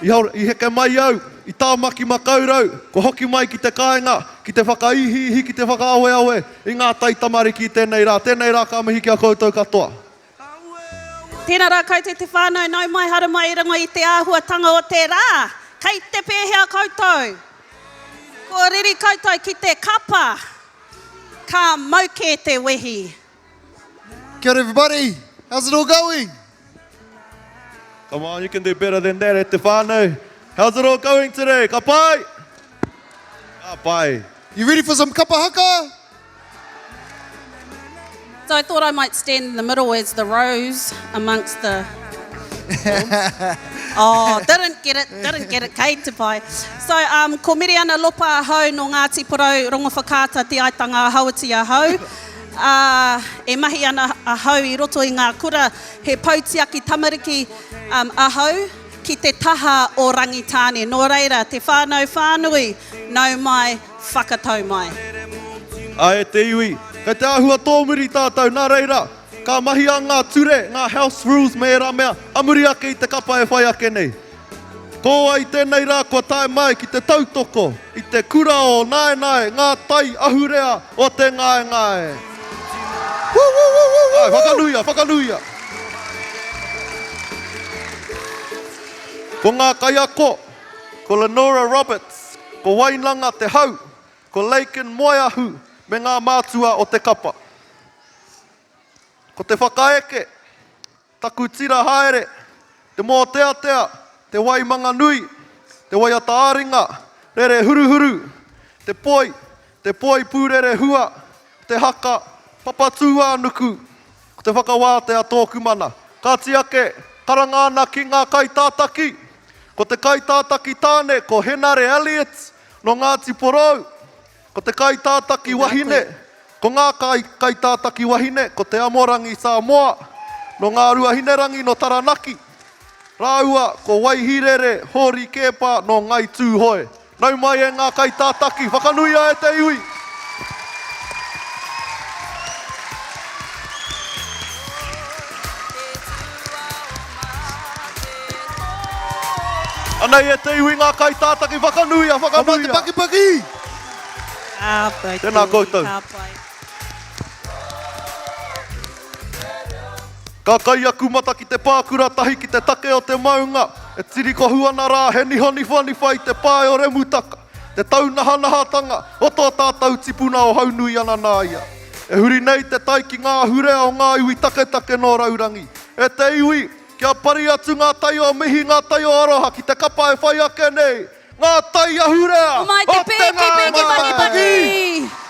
I, i heke mai au i Tāmaki Makaurau, kua hoki mai ki te kāinga, ki te whakaihiihi, ki te whakaaweawe i ngā taitamariki i tēnei rā. Tēnei rā ka mihi ki a koutou katoa. Tēnā rā koutou te whānau, nau mai haere mai i runga i te āhuatanga o te rā. Kei te pēhea koutou? Kua riri koutou ki te kapa? Ka mau kē te wehi. Kia ora everybody, how's it all going? Come on, you can do better than that e te whānau. How's it all going today? Ka pai? Ka pai. You ready for some kapa haka? So I thought I might stand in the middle as the rose amongst the Oh, didn't get it, didn't get it, kei te pai. So, um, ko Miriana Lopa ahau nō Ngāti Porou, Rongowhakaata, Te Aitanga a Hauiti ahau. Ā, e mahi ana ahau i roto i ngā kura, he poutiaki tamariki um, ahau ki te taha o Rangitāne. Nō reira, te whānau whānui, nau mai, whakatau mai. Ā, e te iwi, kei te āhua tōmuri tātou, nā reira, ka mahia ngā ture, ngā house rules me ērā mea, a muri ake i te kapa e whai ake nei. Ko wai tēnei rā kua tae mai ki te tautoko i te kura o Naenae, ngā tai ahurea o te ngaengae. Āe, whakanuia, whakanuia! Ko ngā kaiako, ko Lenora Roberts, ko Wainanga Te Hau, ko Lakin Moeahu me ngā mātua o te kapa. Ko te whakaeke, Taku tira haere, te mōteatea, te wai manganui, te waiata ā-ringa, rere huruhuru, te poi, te poi pūrere hua, te haka, Papatūānuku, ko te whakawātea tōku mana. Kāti ake, karanga ana ki ngā kaitātaki. Ko te kaitātaki tāne ko Henare Elliot nō Ngāti Porou. Ko te kaitātaki wahine, ko ngā kaitātaki wahine, ko Te Amorangi Samoa, nō Ngāruahinerangi nō Taranaki, rāua ko Waihirere Hōri Keepa nō Ngāi Tūhoe. Nau mai e ngā kaitātaki, whakanuia e te iwi! Anei e te iwi ngā kaitātaki, whakanuia, whakanuia! Come on te pakipaki! Ka pai Tēnā koutou. Ka pai. Ka kai aku mata ki te pākura tahi ki te take o te maunga, e tirikohu ana rā he nihoniwhaniwha i te pae o Remutaka, te taunahanahatanga o tō tātou tipuna o Haunui-ana-nāia. E huri nei te tai ki ngā ahurea o ngā iwi taketake nō Raurangi. E te iwi, kia pari atu ngā tai o mihi, ngā tai o aroha ki te kapa e whai ake nei, Ngā tai ahurea Mai o te te pēke, pēke, paki, paki!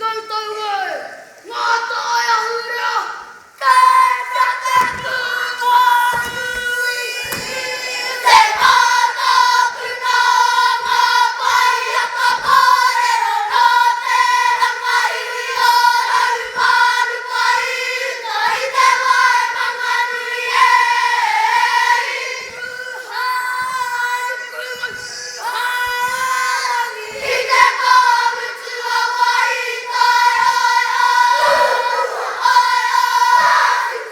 koutou e! Ngā tae ahurea, tēnā te pūngāhui Te mātāpuna o ngā waiata kōrero nō te rangaiwi o Raumarupa i uta i te wae Manganui e I te kōmutu o Waitae, oi oi, oi oi.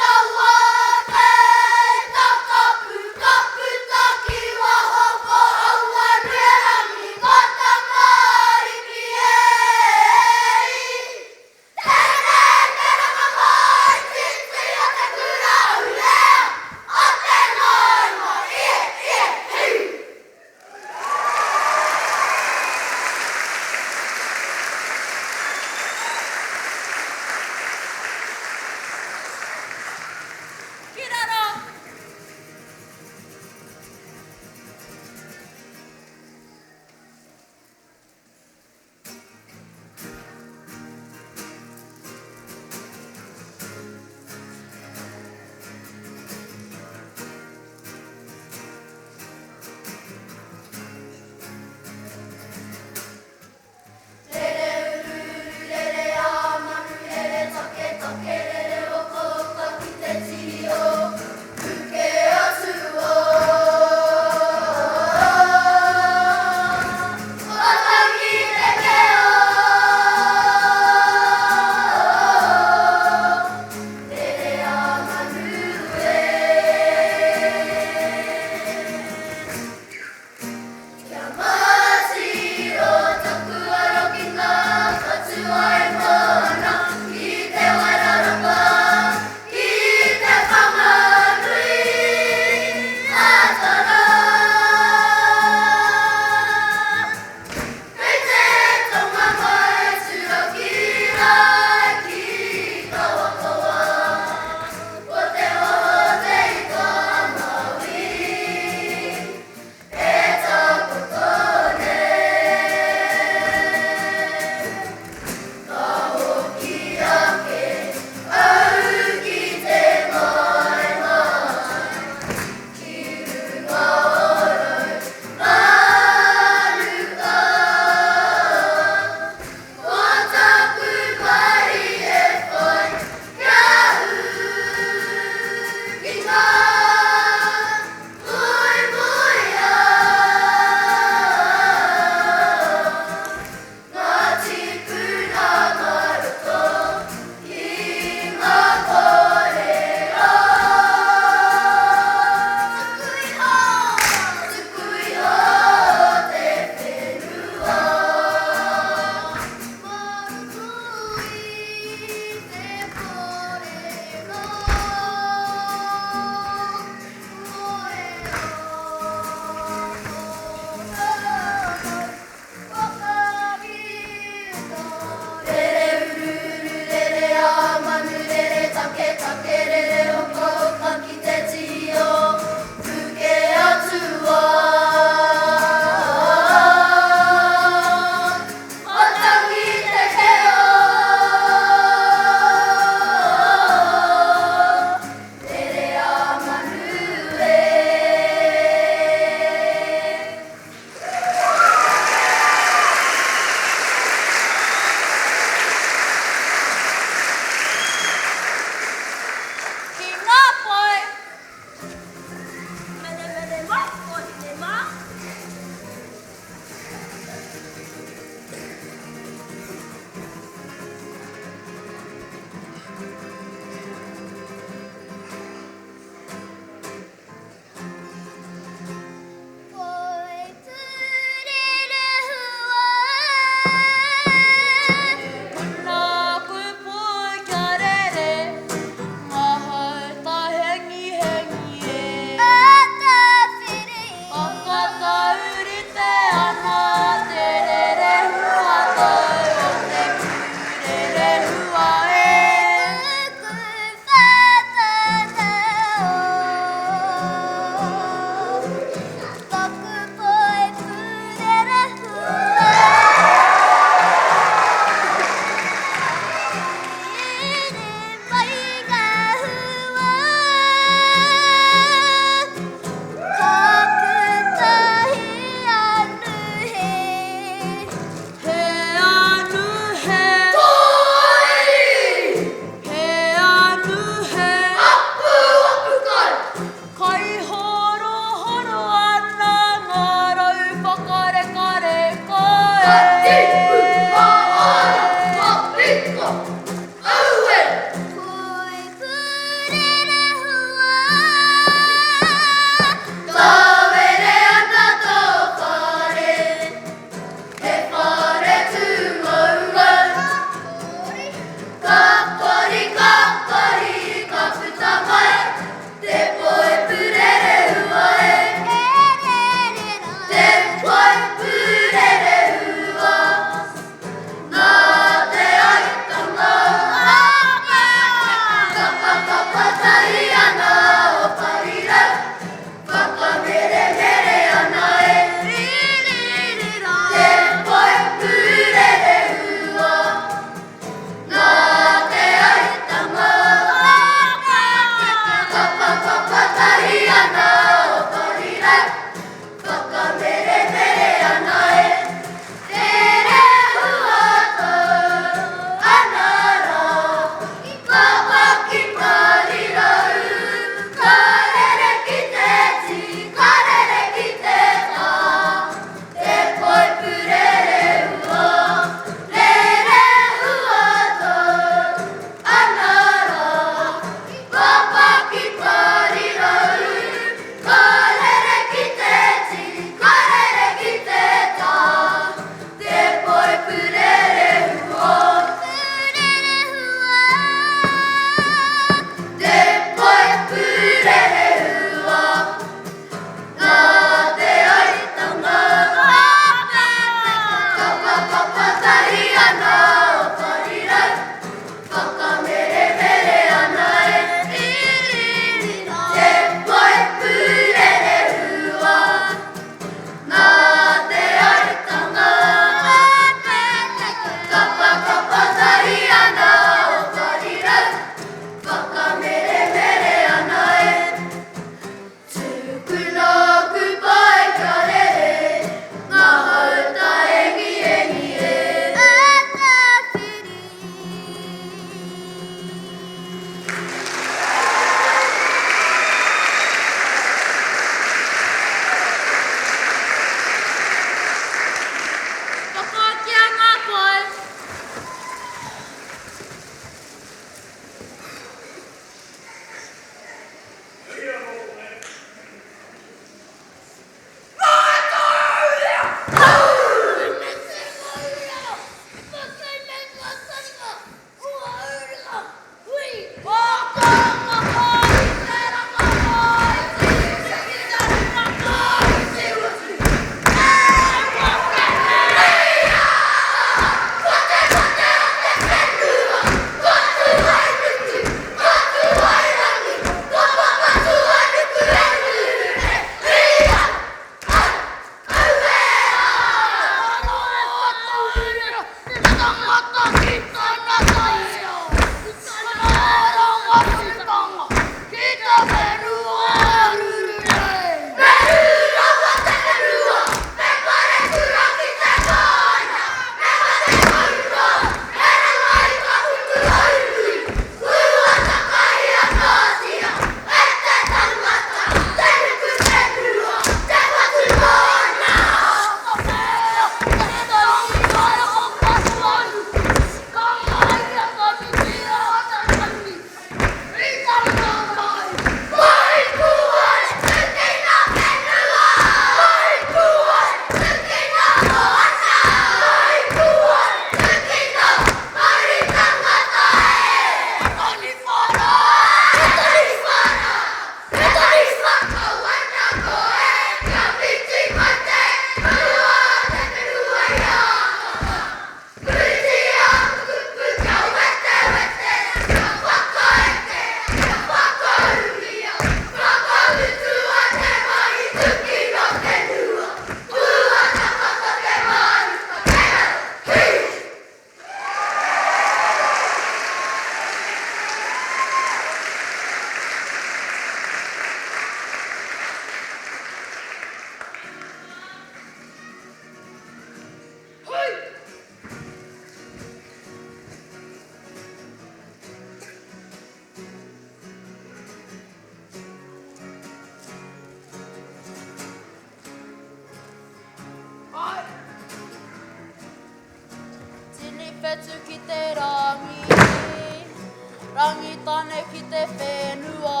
Rangitane ki te whenua,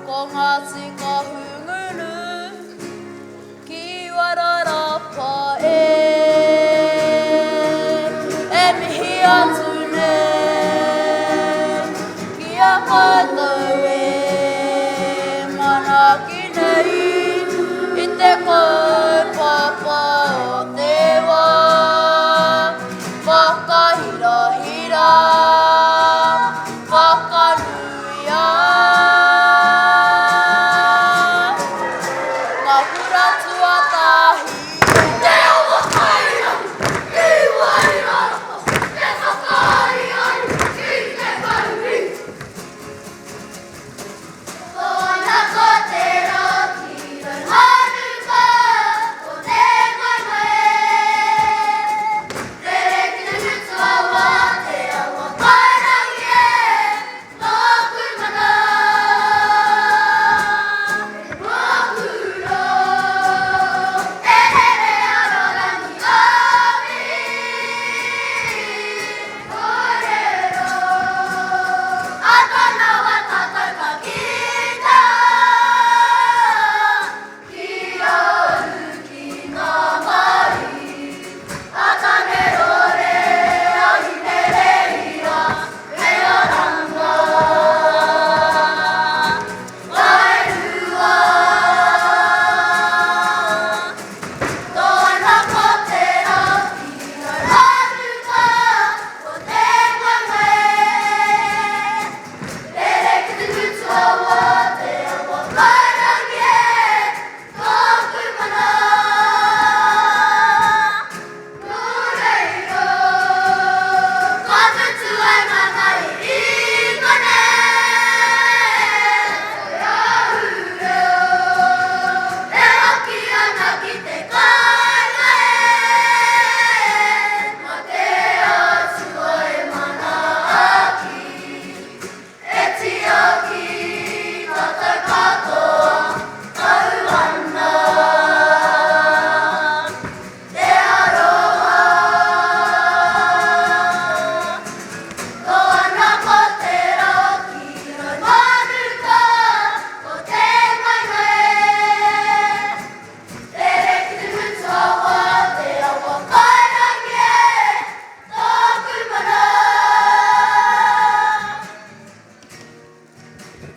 ko Ngāti Kahungunu ki Wairarapa e. E mihi atu nei ki a koutou e manaaki nei i te kaupapa o te wā. Whakahirahira, whakanuia Ngā kura tuatahi. Te awa kairangi ki Wairarapa, te whakaari ai ki te mauri. Tōna ko te raki raumaruka o te manawa e. Tere ki te ngutu awa, te awa kairangi e, tōku mana, mōku rō. E rere ana rangi āmi, kōrero. A tōna wā tātou ka kita, ki a Uki ngā mahi. A Tāne rore, a Hine reira, me Oranga. Wairua. Tōna ko te raki, raruka, ko te mamae. Rere ki te ngutu awa, te awa kairangi e, tōku mana. Nō reira, ka mutu ai ngā mahi i konei, toi ahureo, e hoki ana ki te kāinga e, mā te Atua e manaaki, e tiaki tātou katoa, tau ana te aroha. Tōna ko te raki raumaruka, ko te mana e. Tere ki te ngutu awa, te awa kairangi e, tōku mana.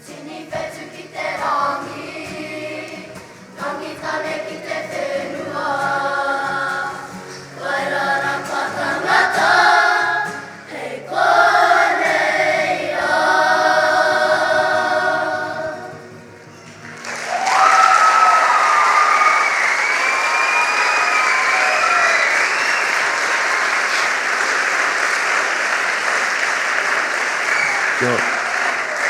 Tini whetu ki te rangi, Rangitane ki te whenua, Wairarapa tangata, hei konei rā. Kia ora.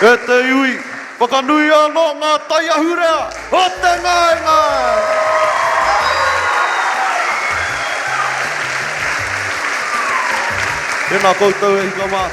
E te iwi, whakanuia anō ngā tai ahurea o te ngaengae! Tēnā koutou e hika mā.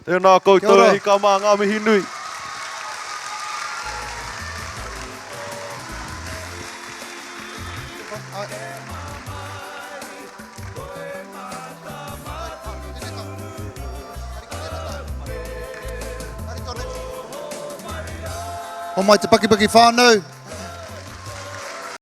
Tēnā koutou e hika mā, ngā mihi nui. Homai te pakipaki whānau.